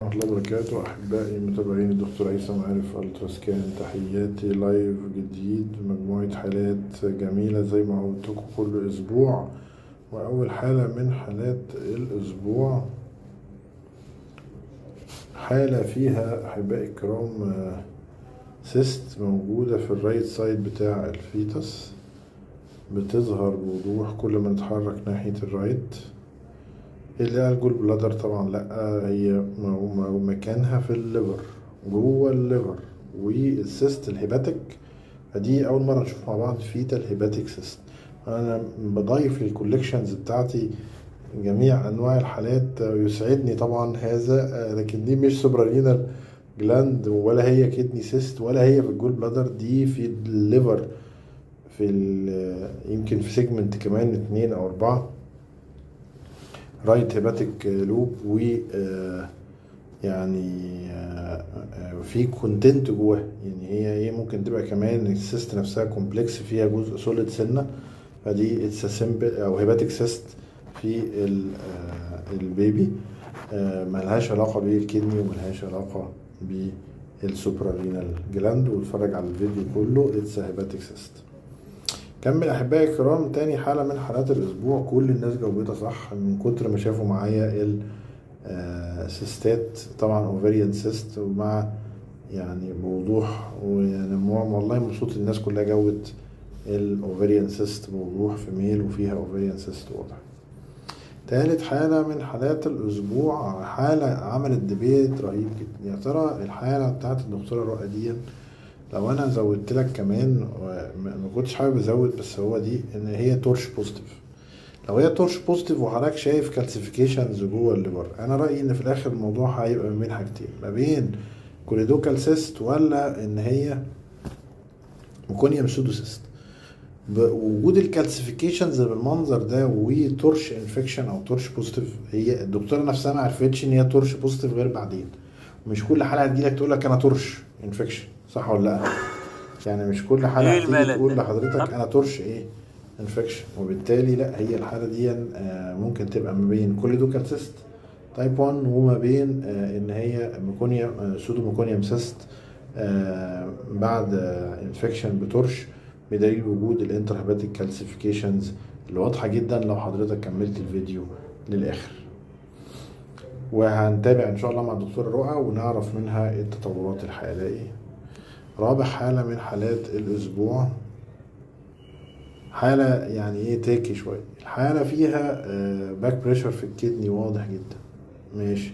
ورحمة الله وبركاته. أحبائي متابعين الدكتور هيثم عارف ultrascan، تحياتي. live جديد، مجموعة حالات جميلة زي ما عودتكم كل أسبوع. وأول حالة من حالات الأسبوع حالة فيها أحبائي الكرام cyst موجودة في ال right side بتاع ال fetus، بتظهر بوضوح كل ما نتحرك ناحية ال right. اللي قال gall bladder طبعا لا، هي مكانها في ال liver، جوه ال liver. وال cyst ال hepatic، فدي اول مرة نشوف مع بعض fetal hepatic cyst. انا بضيف لل collections بتاعتي جميع انواع الحالات، يسعدني طبعا هذا. لكن دي مش suprarenal gland ولا هي kidney cyst ولا هي في ال gall bladder، دي في ال liver، في يمكن في segment كمان 2 أو 4، right hepatic lobe، و يعني في content جواه. يعني هي ممكن تبقى كمان ال cyst نفسها complex فيها جزء solid سنه. فدي it's simple او hepatic cyst في ال baby، ملهاش علاقة بال kidney وملهاش علاقة بال suprarenal gland. واتفرج على الفيديو كله، it's hepatic cyst. كمل احبائي الكرام، تاني حاله من حالات الاسبوع كل الناس جاوبتها صح من كتر ما شافوا معايا ال cyst ات. طبعا ovarian cyst، ومع يعني بوضوح، ويعني والله مبسوط الناس كلها جاوبت ال ovarian cyst بوضوح، female وفيها ovarian cyst واضح. تالت حالة من حالات الأسبوع حالة عملت debate رهيب جدا. يا ترى الحالة بتاعت الدكتورة رؤى دي، لو انا زودت لك كمان، ما كنتش حابب ازود، بس هو دي ان هي TORCH positive. لو هي TORCH positive وحضرتك شايف calcifications جوه ال liver، انا رايي ان في الاخر الموضوع هيبقى ما بين حاجتين، ما بين choledochal cyst ولا ان هي meconium pseudocyst. بوجود ال calcifications بالمنظر ده و TORCH infection او TORCH positive، هي الدكتورة نفسها ما عرفتش ان هي TORCH positive غير بعدين. مش كل حاله هتجيلك تقول لك انا TORCH infection، صح ولا لا؟ يعني مش كل حاله ايه هتيجي الملل تقول ده؟ لحضرتك انا TORCH ايه infection. وبالتالي لا، هي الحالة دي ممكن تبقى ما بين choledochal cyst type 1 وما بين ان هي meconium pseudo meconium cyst بعد infection ب TORCH، بدليل وجود ال intrahepatic calcifications اللي واضحة جدا لو حضرتك كملت الفيديو للاخر. وهنتابع ان شاء الله مع الدكتورة رؤى ونعرف منها التطورات الحالة ايه. رابع حاله من حالات الاسبوع حالة يعني ايه tricky شوية. الحالة فيها back pressure في ال kidney واضح جدا، ماشي.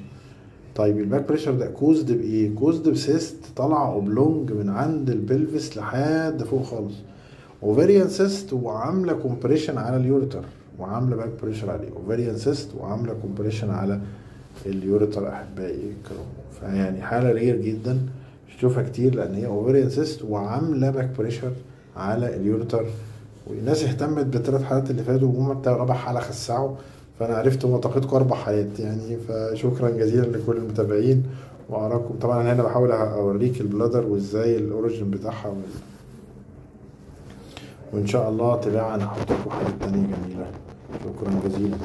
طيب ال back pressure ده caused بايه؟ caused ب cyst طالعة oblong من عند ال pelvis لحد فوق خالص، ovarian cyst وعاملة compression على ال ureter وعاملة back pressure عليه. ovarian cyst وعاملة compression على ال ureter احبائي الكرام. فيعني حالة rare جدا، مش تشوفها كتير، لان هي ovarian cyst وعاملة back pressure على ال ureter. والناس اهتمت بالثلاث حالات اللي فاتوا، وهم بتاع رابع حالة خسعوا، فانا عرفت هو طاقتكم اربع حالات يعني. فشكرا جزيلا لكل المتابعين واراكم. طبعا انا هنا بحاول اوريك ال bladder وازاي ال origin بتاعها وان شاء الله تباعا هحط لكم حاجات تانية جميلة. شكرا جزيلا.